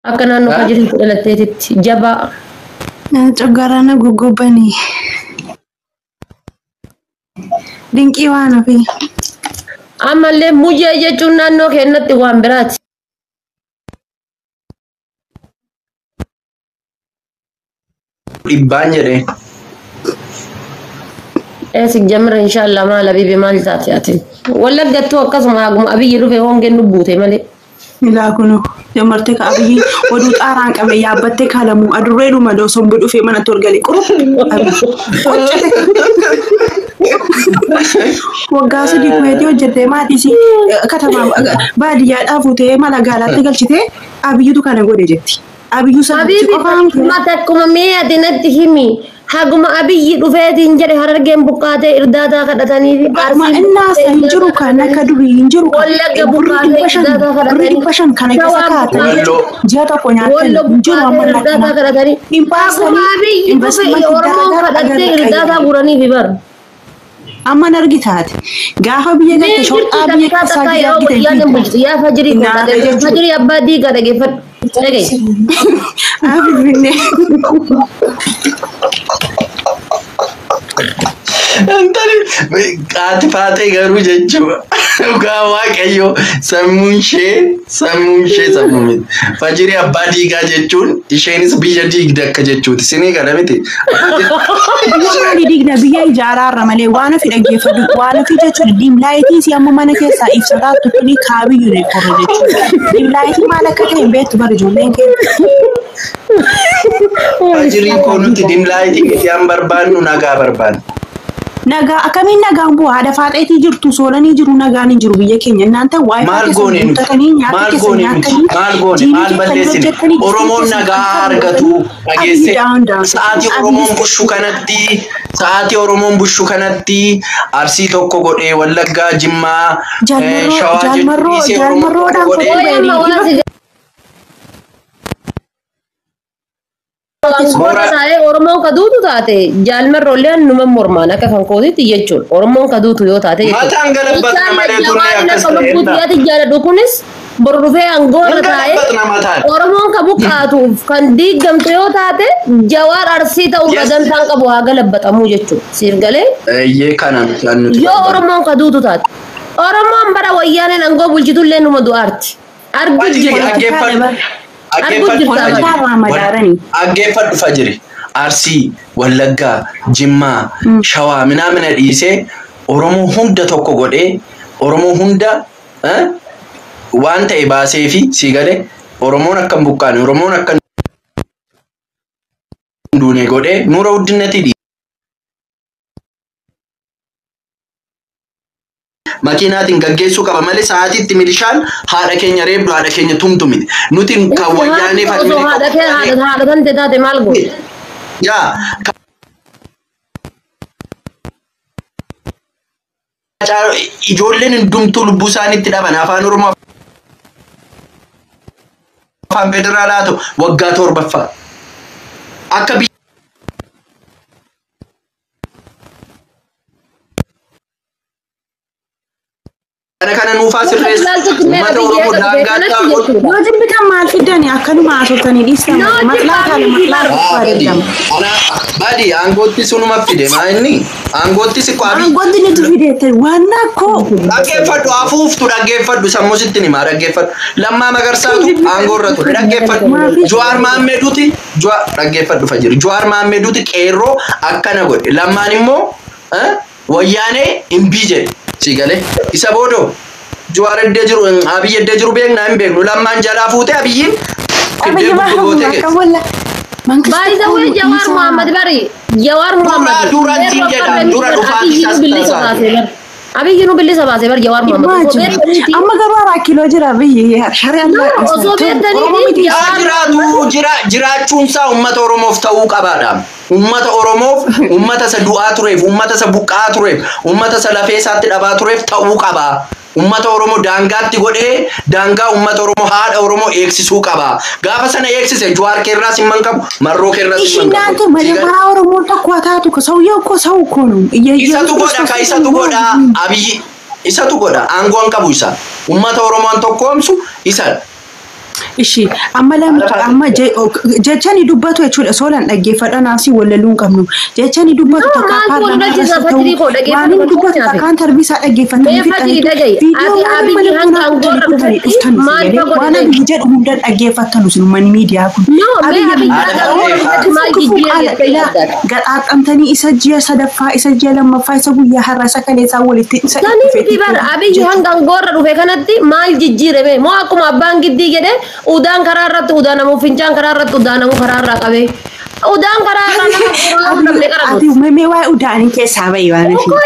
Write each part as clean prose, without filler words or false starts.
Akka naannoo fajiriitti dhalatteetitti jabaa. Coggaarraa goggobanii. Dinqii waan ofii. Ammallee muyyee jechuun naannoo keenyatti waan biraati. Dhibbaan jedhee. Eessi jamra inshallah maal abibi maal taate ati. Wallaggattuu akkasuma haguma abiyyi dhufe hongeen nu buute malee. Ilaa kun jammartee ka abiyyi oduu xaaraan qabe yaabbattee kaalamu adurree dhuma osoo dhufee manatti ol galee qurub hojjete. Waggaa sadii kuweetii hojjettee maatii isii katamaa baadiyyaadhaa fuutee magaalaatti galchitee abiyyutu kana godhe jetti. Abiyyuu sana Habibi qofaan mata akkuma mee ati natti himi. Haguma abiyyi dhufeetiin jedhe harargeen buqqaatee irdaataa kadhatanii fi Ma innaas hin jiru kan akka durii hin jiru kan Wallagga birrii buqqaatee 500 irdaataa birrii kadhatanii 500 kana keessa Shawaa kaa'atanii Walloo. ji'a tokko nyaatan Wallo hin jiru buqqaatee amma irdaataa lakkana. kadhatanii Hin haguma baasanii abiyyi dhufe investimentii Oromoon garaagaraa kadhattee agarra irdaataa qayyadamu. guuranii fi bara. Amma nargitaati. Gaafa biyya Mee galte jirtu shoxxaa biyya takkaa keessaa takkaa biyya yeroo argite wayyaan hin bulchitu yaa fajirii kun Nyaata dhaggeeffadhu. jechuudha. Fajirii abbaa diigaa dhaggeeffadhu. Dhagaye. Finfinnee. Intali qaati faatee garuu jechuudha. Dhugaa waaqayyoo sammuun ishee sammuu miti. Fajirii abbaa diigaa jechuun isheenis biyya diigde akka jechuuti. Sinii kana miti. Biyya maalii diigna biyya ijaaraarra malee waan ofii dhaggeeffadhu waan ofii jechuudha. Diimlaayitii si amma mana keessaa ibsataattu kuni kaabiyyuu reekorra jechuudha. Diimlaayitii maal akka ta'e hin beektu bara ijoolleen keenya. Fajirii koo nuti dimlaayitii miti an barbaannu nagaa barbaanna. Nagaa akkamiin nagaan bu'a haadha faaxeetii jirtu soolanii jiru nagaan hin jiru biyya keenya innaan ta'u waa'ee Maal keessan goone nuti? guuttatanii nyaata Maal keessan goone nuti? nyaatanii Maal goone? jiinii Maal keessan balleessine? hojjettanii jiinii Oromoon keessan nagaa kan argatu godhatanii dhageesse. abiyyi daawun daawun Sa'aatii Oromoon bushu kanatti sa'aatii Oromoon bushu kanatti Arsii tokko godhee Wallaggaa, Jimmaa, Jaalmarroo Shawaa jechuun jaalmarroo dhiisee Oromoo tokko jaalmarroodhaan godhee Ooyee amma waan si Boora taa'ee Oromoon ka duutu taate jaalmarroollee numa mormaan akka kan kootitti jechuudha. Oromoon ka duutu yoo taate jechuudha. mataan galabbatna Isaan malee turre jawaarri akkas akka lubbuu ta'e. xiyyaatti jaaladhu kunis boru dhufee aangoo Hin irra taa'ee galabbatna mataan. Oromoon ka buqqaatuuf kan diigamtu yoo taate jawaar arsii ta'uu Yes. dantaan qabu haa galabbatamuu jechuudha. Siif galee Eeyyee kana kan nuti yoo barbaannu. Oromoon ka duutu taate Oromoon bara wayyaaneen aangoo bulchitullee numa du'aarti. Argu Fajiri jirta. dhaggeeffadhu. Arguu Dhaggeeffadhu jirta. fajiri. Poolitaarraa madaaranii. Dhaggeeffadhu fajiri. Arsii, Wallaggaa, Jimmaa, Shawaa minaamina dhiisee Oromoo hunda tokko godhee Oromoo hunda waan ta'e baasee fi sii galee Oromoon akka hin buqqaane Oromoon akka hin duune godhee nuura guddinatti makiinaatiin gaggeessuu qaba malee sa'aatiitti milishaan haadha keenya reebdu haadha keenya tumtu miti. Nuti kan wayyaanee Osoo falmine haadha kee haadha haadha tante taate maal goote? Yaa ijoolleen hundumtuu lubbuu isaaniitti dhaban afaan Oromoo afaan federaalaa ta'u waggaa torbaffaa akka biyya kana nuufaa sirreessu Ilaaltutti mee uummata abiyyi Oromoo eega dhufee daangaa kanatti godhu. jechuudha. Yoo jibbitan maal fiddani akkanuma haasofsanii dhiistan Noo matlaa jibba kana abiyyi matlaa bara. dhufaa Badi dirqama. badi aangootti sunuma fide maa inni aangootti si qaabi Aangoonni nuti fideette waan akkoo dhaggeeffadhu hafuuftu dhaggeeffadhu sammuu sitti himaa dhaggeeffadhu Lammaa Magarsaatu aangoo irra ture dhaggeeffadhu Jawaar Maammeeduuti Jawaar dhaggeeffadhu fajiri Jawaar Maammeeduuti qeerroo akkana godhe Lammaan immoo wayyaanee hin jedhe si galee isa boodoo Jawaar eddee jiru Abiyyi eddee jiru beeknaa hin beeknu Lammaan jalaa fuute Abiyyiin Abiyyi fiddee gurgurgootee maal keessa. akka walla By the way, Jawaar Muhammad bari Jawaar Muhammad Dura siin jedha, dura dhufaatii Abiyyi nu isaas bilisa taasisaa. baasee bar. Abiyyi nu bilisa baasee bar Jawaar Muhammad. Osoo beektaniiti. Amma garuu araa kiiloo jira biyyi shari'aan Osoo beektaniiti Yaa Jawaar jiraatu jiraachuunsaa uummata Oromoof ta'uu qabaadha. Uummata Oromoof, uummata isa du'aa tureef, uummata isa buqqaa tureef, uummata isa lafee isaatti dhabaa tureef ta'uu qaba. Uummata Oromoo daangaatti godhee daangaa uummata Oromoo haadha Oromoo eegsisuu qaba. Gaafa sana eegsise Jawaar keerraas hin qabu, Marroo keerraas hin Ishiin qabu. naante malee Oromoo tokko haa taatu sawyoo koo sawu koo nu. Isatu godha ka isatu godha Abiyyi isatu godha aangoo hin qabu isa. Uummata Oromoon tokkoomsu isa. Ishi amma amma jechani dubbatu jechuudha soolan dhaggeeffadha naafsi wallaluu hin qabnu jechani dubbatu No, takka maaltu wal lolchiisa Fajrii koo waan dhaggeeffadhu inni dubbatu fakkeenyaaf. takkaan tarbiisaa dhaggeeffatanii Mee Fajrii dhaga'i. viidiyoo Ati waan Abiyyi mana hanga bunaa aangoorra kutanii dhufetti dhuftan maal fa godhe waan dhaga'i? Abiyyi jedhu hunda dhaggeeffattanu sin uummanni miidiyaa kun. No, mee Abiyyi hanga aangoorra dhufetti maal jijjiire jettee yaadda? Gadhaadhamtanii isa ji'a sadaffaa isa ji'a lammaffaa isa guyyaa har'a isa kaleessaa walitti isa Sanii miti bar Abiyyi hanga aangoorra dhufe kanatti maal jijjiirame? Moo akkuma abbaan giddii jedhe udaan karaa irratti udaanamu fincaan karaa irratti udaanamu karaa irraa qabe. Udaan karaa irraa nama qoruu dhabne qara Ati mee waa'ee udaanii keessaa bahi waan Uko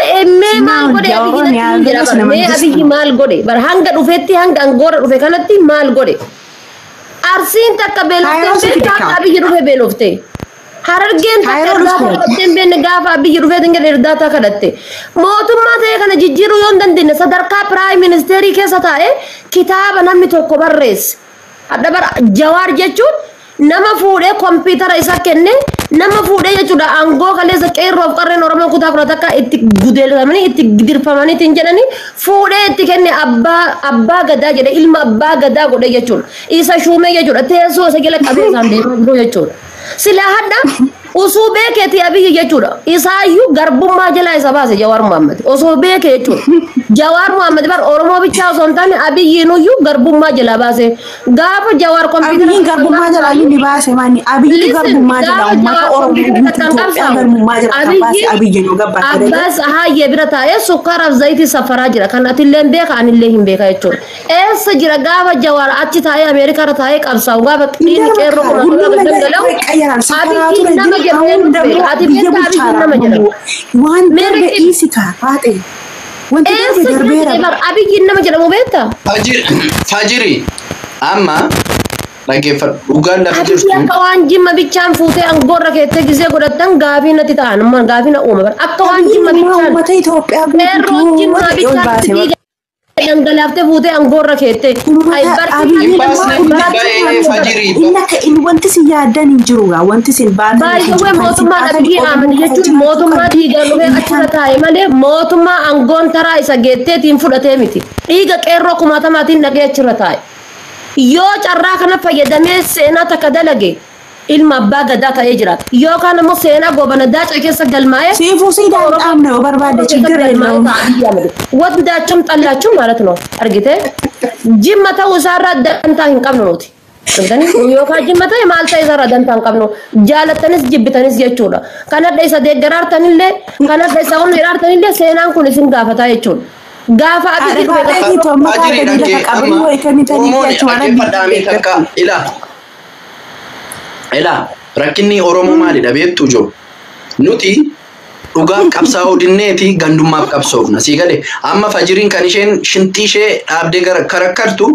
mee maal godhe Abiyyi natti hin jira bara. Mee Abiyyi maal godhe bara hanga dhufetti hanga angoorra dhufe kanatti maal godhe? Arsiin takka Kaayiroo beeloftee si beektu fide hanga Abiyyi dhufe beelofte. Harargeen takka Kaayiroo irdaata dhufte. kadhattee hin beekne gaafa Abiyyi dhufee hin jedhe irdaata kadhatte. Mootummaa ta'e kana jijjiiruu yoo hin dandeenye sadarkaa piraayim ministeerii keessa taa'e kitaaba namni tokko barreesse. Hadda bara Jawaar jechuun nama fuudhee kompiitara isa kenne nama fuudhee jechuudha aangoo kaleessa qeerroof qarreen Oromoo kutaa 11 itti gudeelfamanii itti gidirfamanii ittiin jedhanii fuudhee itti kenne abbaa gadaa jedhe ilma abbaa gadaa godhe jechuudha. Isa shuumee jechuudha teessoo isa jala qabee isaan deemaa jiru jechuudha. Silaa hadda osoo beekeeti Abiyyi jechuudha. Isaayyuu garbummaa jalaa isa baase Jawaar Muhammad. Osoo beeke jechuudha. Jawaar Muhammad bar Oromoo bichaa osoo hin taane Abiyyiinuyyuu garbummaa jalaa baase. Gaafa Jawaar kompiitara Abiyyiin garbummaa jalaa inni baase maani Abiyyi Listen, garbummaa jalaa gaafa uummata Jawaar Oromoo kompiitara guutuu kattan Itoophiyaa qabsaa'u garbummaa jalaa kan baase Abiyyi Abiyyiin yoo gabbaate Abbaas Hayyee bira taa'ee sukkaaraaf zayitii safaraa jira. Kan atillee hin beeka anillee hin beeka jechuudha. Eessa jira gaafa Jawaar achi taa'ee Ameerikaarra taa'ee qabsaa'u gaafa qiinni qeerroo kun ሁሉም akka ነገር dhangala'u ይቀየራል። ሰፈራቱ Abiyyiin nama ግን jedhu አሁን eenyu ደግሞ beeka? Ati biyya beektaa Abiyyiin bulchaara nama jedhamu? waan Mee darbe nuti dhiisi kaa faate wanti darbe eessa jira darbeera. jedhee bar Abiyyiin nama jedhamu beektaa? Fajiri amma dhaggeeffadhu dhugaan lafa Abiyyi jirtu akka waan jimma bichaan fuutee angoorra keettee gisee godhattan gaafii natti ta'an amma gaafii na uuma bar akka waan jimma Abiyyiin bichaan uummata Itoophiyaa qeerroon guutuu jimmaa ol bichaan baase dhiiga dhangalaaftee fuutee angoorra keettee ay Uummata barsi Abiyyiin Hin baasne immoo ba'ee Fajirii inni akka inni wanti isin yaaddan hin jiru gaa wanti isin baatan hin baay'ee jiru kan isin mootummaan baatan Abiyyi Oromoo Ahmad qofa jechuun jiraachuu mootummaa qabdi. dhiigaan dhufee Inni achirra kan taa'e malee mootummaa aangoon taraa isa geetteetiin fudhatee miti dhiiga qeerroo kumaatamaatiin dhaqee achirra taa'e. Yoo carraa kana fayyadamee seenaa takka dalage ilma abbaa gadaa ta'ee jiraata. Yookaan immoo seenaa goobana daacee keessa galmaa'ee Siifuu siidaan dhaabne yoo barbaadde ችግር የለውም። ወዳችሁም ጠላችሁም ማለት ነው። አርግቴ ጅማ ta'uu isaarraa dantaa hin qabnu nuti. Argitanii yookaan jimma ta'e maal ta'e isaarraa dantaa hin qabnu jaalattanis jibbitanis jechuudha. Kan hadha isa deeggaraartanillee kan hadha isa humna hiraartanillee seenaan kun isin gaafataa jechuudha. Gaafa Abiyyi dhufe Haadha gaafa amma Fajirii kaatanii lafa dhagge qabrii amma wayii kennitanii Oromoon jechuudha. dhaggeeffadhaamee takka ilaa ilaa rakkinni Oromoo maalidha beektu jiru nuti dhugaaf qabsaa'uu dinneeti gandummaaf qabsoofna sii galee amma Fajiriin kan isheen shinxii ishee dhaabdee gara karakkartu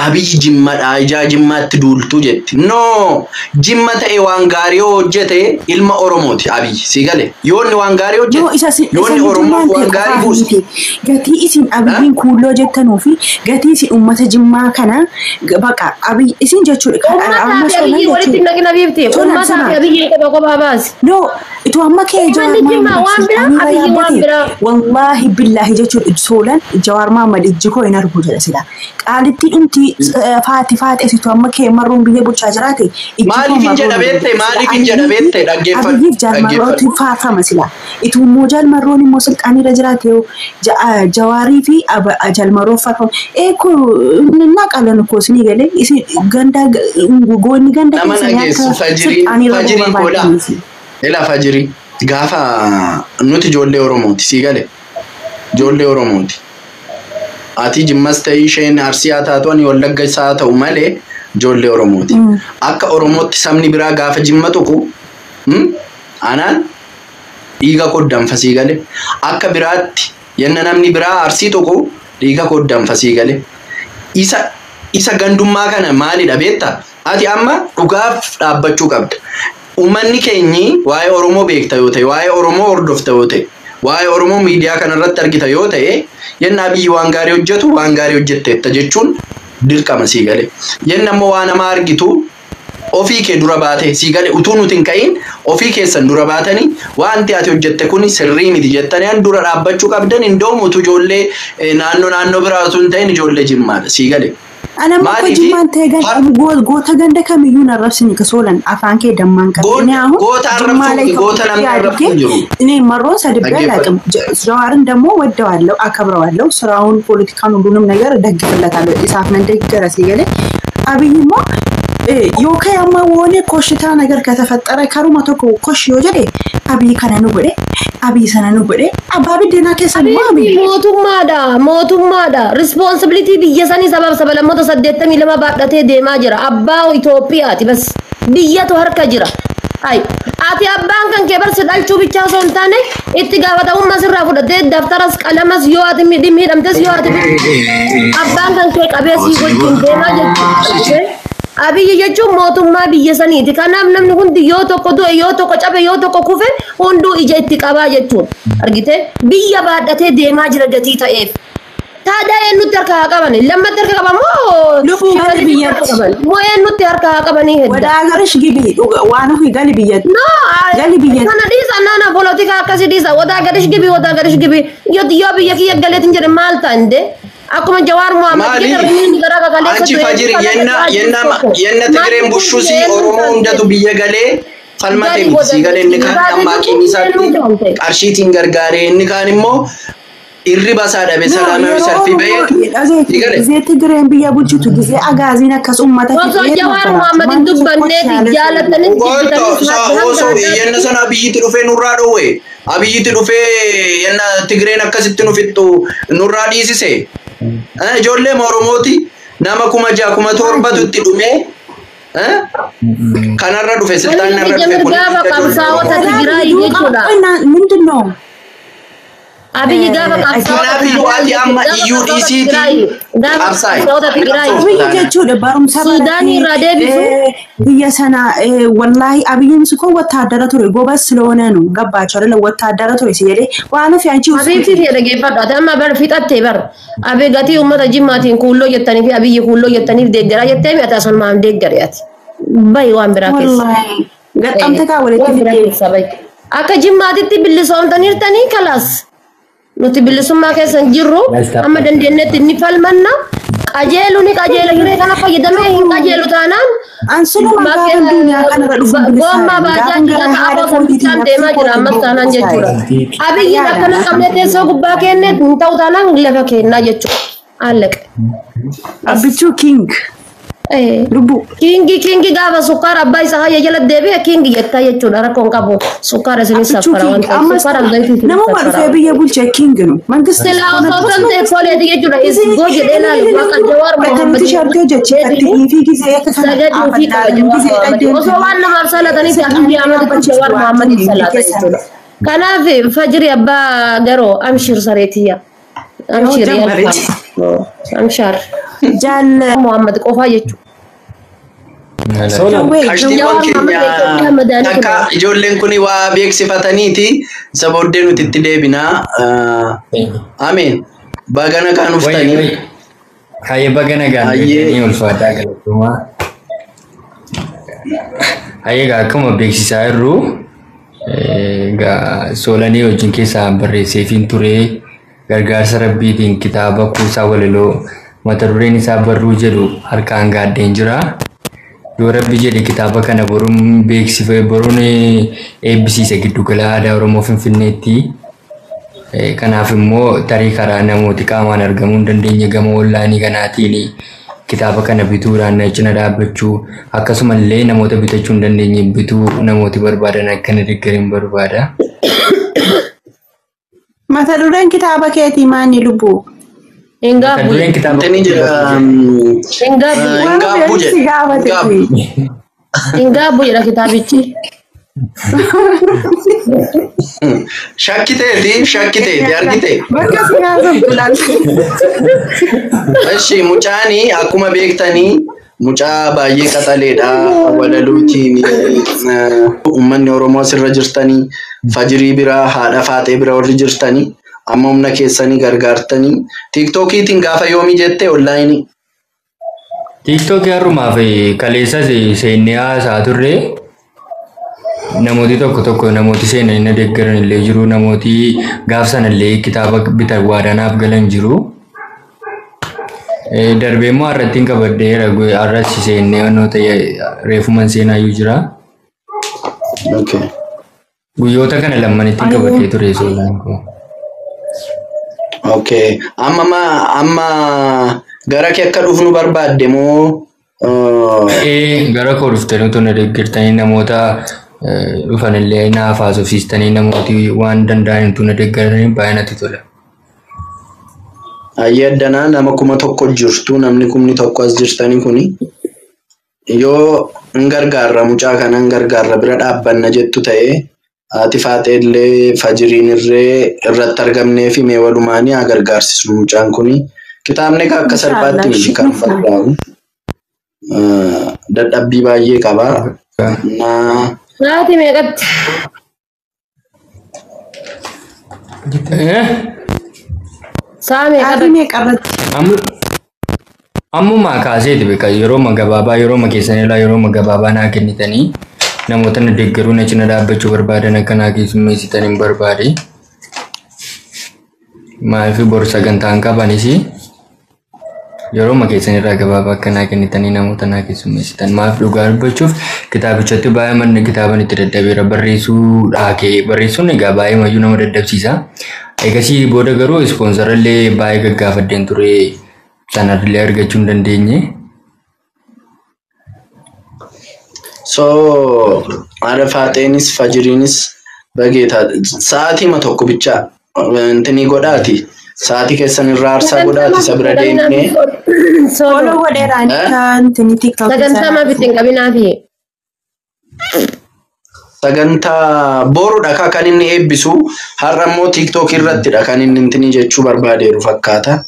Abiyyi jimmadha ijaa jimmaatti duultu jetti. No jimma ta'e waan gaarii yoo hojjete ilma Oromooti Abiyyi sii galee yoo inni waan gaarii Yoo hojjete isa yoo isa inni Oromoof jimmaan ta'e waan gaarii qofaaf buuse. miti. Gatii isin Abiyyiin kuulloo jettanuu fi gatii isin uummata jimmaa kana baqa Abiy isin jechuudha. Uummataa Amma fi solan Abiyyi walitti jechuudha. naqina biifti. Solan Uummataa fi sana. Abiyyi kophaa kophaa baasi. No, itoo amma kee Jawaar Uummanni Jimmaa Mahaammad waan biraa, sulxaanirra Abiyyi waan yaabbate biraa. wallaahi billaahi jechuudha soolan Jawaar Mahaammad ijji koo hin argu jedha sila. Qaalittii dhumti faati faate itoo amma kee marruun biyya bulchaa jiraate ijji koo Maaliif hin marruun jedha hin beekte? argu sila. Maaliif hin jedha Abiyyiif beekte? Dhaggeeffadhu. Abiyyiif Jawaar Dhaggeeffadhu. Marrootu faarfama sila. Itoo immoo Jaal Marroon immoo sulxaanirra jiraate yoo Jawaarii fi Jaal Marroon faarfama. Eekoo naa qalan koo isinii galee isin ganda goonni ganda Nama keessanii dhageessu akka Fajirii sulxaanirra Fajirii godhaa. barbaadaniif. Ilaa Fajirii gaafa nuti ijoollee Oromooti sii gale ijoollee Oromooti. Ati Jimmas ta'ii isheen Arsii haa taatu ani Wallagga isaa haa ta'u malee ijoollee Oromooti. Akka Oromootti sabni biraa gaafa Jimma tuqu anaan dhiiga koo danfa sii gale. Akka biraatti yenna namni biraa Arsii tuqu dhiiga koo danfa sii gale. Isa gandummaa kana maalidha beektaa? Ati amma dhugaaf dhaabbachuu qabda. Uummanni keenyi waa'ee Oromoo beekta yoo ta'e, waa'ee Oromoo hordofta yoo ta'e, waa'ee Oromoo miidiyaa kanarratti argita yoo ta'e, yenna Abiyyi waan gaarii hojjetu waan gaarii hojjetteetta jechuun dirqama sii gale. Yenna immoo waan hamaa argitu ofii kee dura baate sii gale utuu nuti hin ka'iin ofii keessan dura baatanii wanti ati hojjette kun sirrii miti jettanii an dura dhaabbachuu qabdan hin doomu utuu ijoollee naannoo naannoo biraa utuu hin ta'in ijoollee Jimmaadha sii gale. Ana amma Maaliifi jimmaan ta'e goota ganda kamiyyuu narrabsini kasoolan afaan kee dammaan qabne አሁን goota ጅማ ላይ arrabsuu goota namni አድርጌ arrabsu hin jiru. እኔ መሮን ሰድቤ አላውቅም። ጀዋርን ደግሞ ወደዋለሁ፣ አከብረዋለሁ። ስራውን፣ ፖለቲካን፣ ሁሉንም ነገር እደግፍለታለሁ። ኢሳፍ ነን ሲገለ አብይማ ዮከ ያማ ወሆነ ኮሽታ ነገር ከተፈጠረ ከሩማ ቶኮ ኮሽ yoo jedhe አብይ kana nu godhe አብይ sana nu godhe abbaa biddeenaa keessan immoo አብይ Mootummaadha mootummaadha responsibility biyya sanii sabaaf sab-lammoota 82 baadhatee deemaa jira abbaa Itoophiyaati bas biyyatu harka jira. Ay ati abbaan kan kee barsi dhalchuu bichaa osoo hin taane itti gaafatamummaa sirraa fudhatee daftaras qalamas yoo ati miidhamtes yoo ati abbaan kan kee qabee sii wajjin deemaa jechuudha. Abiyyi jechuun mootummaa biyya saniiti. Kanaaf namni hundi yoo tokko du'e, yoo tokko cabe, yoo tokko kufe hunduu ija itti qabaa jechuudha. Argitee biyya baadhatee deemaa jira gatii ta'eef. Taadaa eenyutti harka haa qabani? Lammatti harka qaban moo? Lubuu gali biyyatti. Moo eenyutti harka haa qabanii ወደ hedda? ሀገርሽ ግቢ waan ofii gali biyyatti. No, Gali biyyatti. kana dhiisa naana polotika akkasii dhiisa. Wadaa gadish gibi, wadaa gadish gibi. Yoo biyya kiyya galeetin jedhe maal ta'a inde? Akkuma Jawaar Muhammad Maali? jedhe inni gara kakaleessa Achi fajiri yenna yenna yenna Tigreen bushusi Oromoo hundatu biyya galee falmate miti. Sii galee inni kaan amma qiimii isaatti qarshiitiin gargaaree inni kaan immoo irriba isaa dhabe salaamii salfii bahee sii galee. ጊዜ ትግሬን biyya bulchitu ጊዜ agaaziin akkas uummata Osoo Jawaar Muhammad hin dubbanneeti jaalatanis Goota jibbitanis osoo yenna sana abiyyitti dhufee nurraa dhoowwe abiyyitti dhufee yenna Tigreen akkasitti nu fixxu nurraa dhiisise. Ijoollee Oromooti nama 6,000 7,000 itti dhumee kanarra dhufe siltaan narra dhufe kun Gaafa qabsaa'ota Tigraay jechuudha. ምንድን ነው Abiyyi gaafa qabsaa'ota Kanaaf iyyuu ati amma iyyuu dhiisiitii gaafa qabsaa'i. qabsaa'ota Tigraay Abiyyi jechuudha barumsa Suudaanii irraa deebisu. biyya sana wallaahi abiyyiin እኮ ወታደረ ture ጎበዝ ስለሆነ ነው ገባቸው አይደለ ወታደረ ture ሲሄደ waan ofii አንቺ Abiyyii fi dhaggeeffadhu ati amma bar fixattee bar abe gatii uummata jimmaatiin kuulloo jettanii fi abiyyi kuulloo jettaniif deeggaraa jettee mi ati asumaan deeggare ati bahi waan biraa keessa. wallaahi gaxxamte kaa walitti Waan biraa fiddee keessa bahi. Akka jimmaatitti bilisoomtaniirtanii kalaas nuti bilisummaa keessa hin jirru amma dandeenyetti ni falmanna qajeelu ni qajeela hiree kana fayyadamee hin qajeelu taanaan Ansuluma gaafa duniyaa kanarra dhufu gommaa baajaajii lafa afoo sanbichaan deemaa jira ammas taanaan jechuudha. Abiyyiin akkana qabnee teessoo gubbaa kenne hin ta'u taanaan lafa kennaa jechuudha. Alleqa. Abbichuu king lubbu Kingi kingi gaafa sukkaara abbaa isaa hayya jala deebi'e kingi jettaa jechuudha rakkoon qabu sukkaara isinis Abbichuu saffara waan king ta'eef ammas sukkaara zayitii isinis namuma saffara. dhufee biyya bulchee king nu mangisti Silaa osoo tan ta'e koleeti jechuudha isgoo jedhee laalu waaqa Jawaar Mohammad Bakka shartee hojjechiifatti fi gisee akka kana sagaduu fi qaba Jawaar Mohammad osoo waan namaaf salataniif Abiyyi Ahmad Jawaar Mohammadiif salata jechuudha. Kanaaf fajri abbaa garoo amshir sareetiyya. Amshir amshar Jaal Mohammad qofaa jechuudha. Qashtiiwwan keenya takka ijoolleen kun waa beeksifataniiti isa booddee nuti itti deebinaa. Ameen. Bagana kan uftanii. Hayyee baga nagaan Hayyee. ni ulfaataa galatoomaa. Hayyee egaa akkuma beeksisaa jirru egaa soolanii wajjin keessaa barreesseefiin ture gargaarsa rabbiitiin kitaaba kuusaa walaloo mata dureen isaa barruu jedhu harkaan gaaddeen jira. Yoo rabbi jedhe kitaaba kana boruun beeksife boruun eebbisiisa giddugala aadaa Oromoo Finfinneetti. Kanaaf immoo tarii karaa namooti qaamaan argamuu hin dandeenye gama onlaayinii kanaatiin kitaaba kana bituudhaan na cina dhaabbachuu akkasumallee namoota bitachuu hin dandeenye bituu namooti barbaadan akka na deeggaran barbaada. mata dureen kitaaba keetii maanni lubbu Hin Mata gaabbu. dureen kitaaba Inni jedha. Hin gaabbu. Hin gaabbu si jedhe. gaafate Hin gaabbu. Hin gaabbu jedha kitaabichi. Shakkiteeti shakkiteeti argite. bakka si gaafatu laal Eshi mucaani akkuma beektanii mucaa baay'ee qaxaleedha. Walaluutiin uummanni Oromoo asirra jirtanii fajirii biraa haadha faaxee bira warri jirtanii amma humna keessanii gargaartanii tiiktookiitiin gaafa yoomii jette onlaayinii. Tiiktookii har'umaaf kaleessas seennee haasaa turre namooti tokko tokko namooti seenanii na deeggaran illee jiru namooti gaaf sana illee kitaaba bitan waadaanaaf galan jiru. Darbee immoo har'atti hin qabadheera. Har'as seennee wantoota reefuman seenaayyuu jira. Okay. Guyyoota kana lamanitti hin qabadhee ture soolaan koo. Okay. Amma gara kee akka dhufnu barbaadde moo? Gara koo dhuftanii utuu na deeggartanii namoota dhufanillee naaf haasofsiistanii namooti waan danda'an utuu na deeggaranii baay'ee natti tola. Ayyee addanaa nama 1000 jirtu, namni 1000 as jirtanii kuni yoo hin gargaarra, mucaa kana hin gargaarra, bira dhaabbanna jettu ta'ee, haati Faaxee illee Fajiriin irree irratti argamnee fi mee walumaanii haa gargaarsisnu mucaan kuni. Kitaabni akka salphaatti miti kan barraa'u. Dadhabbii baay'ee qaba. Sa'aatii meeqatti? Sa'a Sa'aatii meeqatti? meeqarratti? Ammumaa kaaseeti beeka, yerooma gabaabaa, yerooma keessan irraa yerooma gabaabaa naa kennitanii namoota na deeggaruu, na cina dhaabbachuu barbaadan akka naa keessummeessitan hin barbaade. Maaliif boru sagantaan qabanis yerooma keessan irraa gabaabaa akka naa kennitanii namoota naa keessummeessitan. Maaf dhugaa dubbachuuf kitaabichatti baay'ee manni kitaaban itti dadhabeera barreessuu dhaakee, barreessuun egaa baay'ee mayyuu nama dadhabsiisa. Egasii booda garuu ispoonsarallee baay'ee gaggaafadheen ture, sanallee argachuu hin dandeenye. So haadha Faaxeenis Fajiriinis bageetaa sa'aatii tokko bichaa intinii godhaati. Sa'aatii keessan irraa aarsaa godhaati isa bira deemnee. Follow godheera ani kan tini TikTok Sagantaa maaf ittiin qabinaafi? Sagantaa boruudha kan inni eebbisu, har'a immoo TikTok irrattidha kan inni intinii jechuu barbaadeeru fakkaata.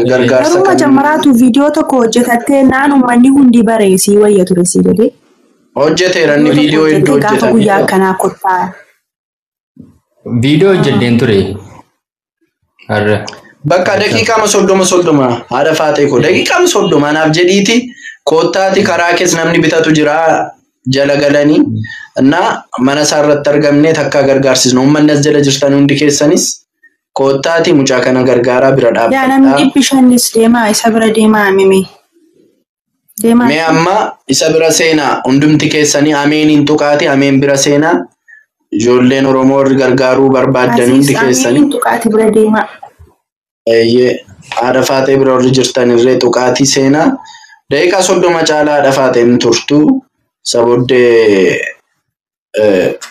Gargaarsa Garuu kan majammaraatu viidiyoo tokko hojjetattee naan uummanni hundi bareesii wayya ture sii jedhee. Hojjeteera inni viidiyoo hedduu Gaafa guyyaa hojjetame. akkanaa kottaa. Viidiyoo hojjedheen ture har'a. Bakka daqiiqaama 30 30, haadha Faaxee koo, daqiiqaama 30 anaaf jedhiiti koottaati, karaa keessa namni bitatu jira jala galanii na mana isaa irratti argamnee takka gargaarsisnu. Uummanni as jala jirtan hundi keessanis koottaati mucaa kana gargaaraa bira Yaa namni dhaabbadhaa. 500s deemaa, isa bira deemaa mimi. Deemaa. Mee amma isa bira seenaa hundumti keessanii, ameeniin tuqaati, ameen bira seenaa, ijoolleen Oromoo warri gargaaruu barbaaddan hundi Asiis keessanii. ameeniin tuqaati bira deemaa. Eeyyee, haadha Faaxee bira warri jirtan irree tuqaatii seenaa. Daqiiqaa 30 caalaa haadha Faaxee hin turtu. Isa booddee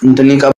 intinii qabu.